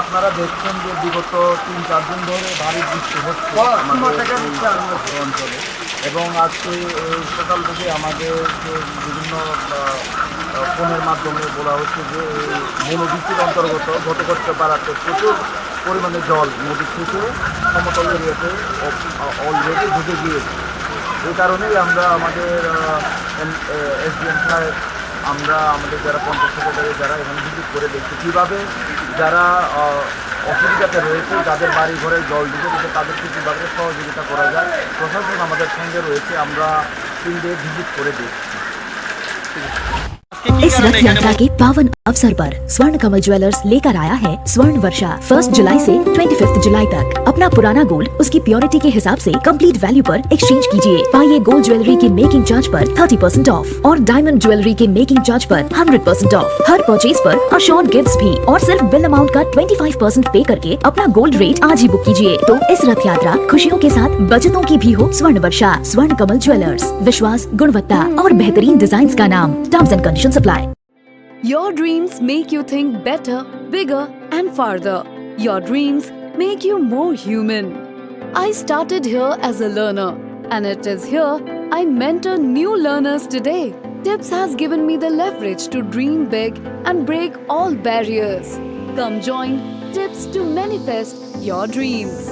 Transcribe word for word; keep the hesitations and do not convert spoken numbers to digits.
আপনারা দেখছেন যে বিগত তিন চার দিন ধরে ভারী বৃষ্টি হচ্ছে আমাদের এই অঞ্চলে, এবং আজকে এই সকাল থেকে আমাদের যে বিভিন্ন আহ, আহ, ফোনের মাধ্যমে বলা হচ্ছে যে এই মনোবৃত্তির অন্তর্গত ঘটকরচা পাড়াতে প্রচুর পরিমাণে জল নদী থেকে সমতল এরিয়াতে অলরেডি ঢুকে গিয়েছে। এই কারণেই আমরা আমাদের এসডিএম সাহেব, আমরা আমাদের যারা পঞ্চায়েত সেক্রেটারি, যারা এখানে ভিজিট করে দেখছি কীভাবে যারা আহ, অসুবিধাতে রয়েছে, যাদের বাড়ি ঘরে জল ঢুকে গেছে, তাদেরকে কীভাবে সহযোগিতা করা যায়। প্রশাসন আমাদের সঙ্গে রয়েছে, আমরা ফিল্ডে ভিজিট করে দেখছি। इस रथ यात्रा के पावन अवसर पर स्वर्ण कमल ज्वेलर्स लेकर आया है स्वर्ण वर्षा। फर्स्ट जुलाई से ट्वेंटी फिफ्थ जुलाई तक अपना पुराना गोल्ड उसकी प्योरिटी के हिसाब से कंप्लीट वैल्यू पर एक्सचेंज कीजिए। पाइए गोल्ड ज्वेलरी की मेकिंग चार्ज पर थर्टी परसेंट ऑफ और डायमंड ज्वेलरी के मेकिंग चार्ज पर हंड्रेड परसेंट ऑफ। हर परचेज पर अश्योर्ड गिफ्ट्स भी और सिर्फ बिल अमाउंट का ट्वेंटी फाइव परसेंट पे करके अपना गोल्ड रेट आज ही बुक कीजिए। तो इस रथ यात्रा खुशियों के साथ बचतों की भी हो। स्वर्ण वर्षा, स्वर्ण कमल ज्वेलर्स, विश्वास, गुणवत्ता और बेहतरीन डिजाइन का नाम। Terms and condition apply. Your dreams make you think better, bigger, and farther. Your dreams make you more human. I started here as a learner, and it is here I mentor new learners today. Tips has given me the leverage to dream big and break all barriers. Come join Tips to manifest your dreams.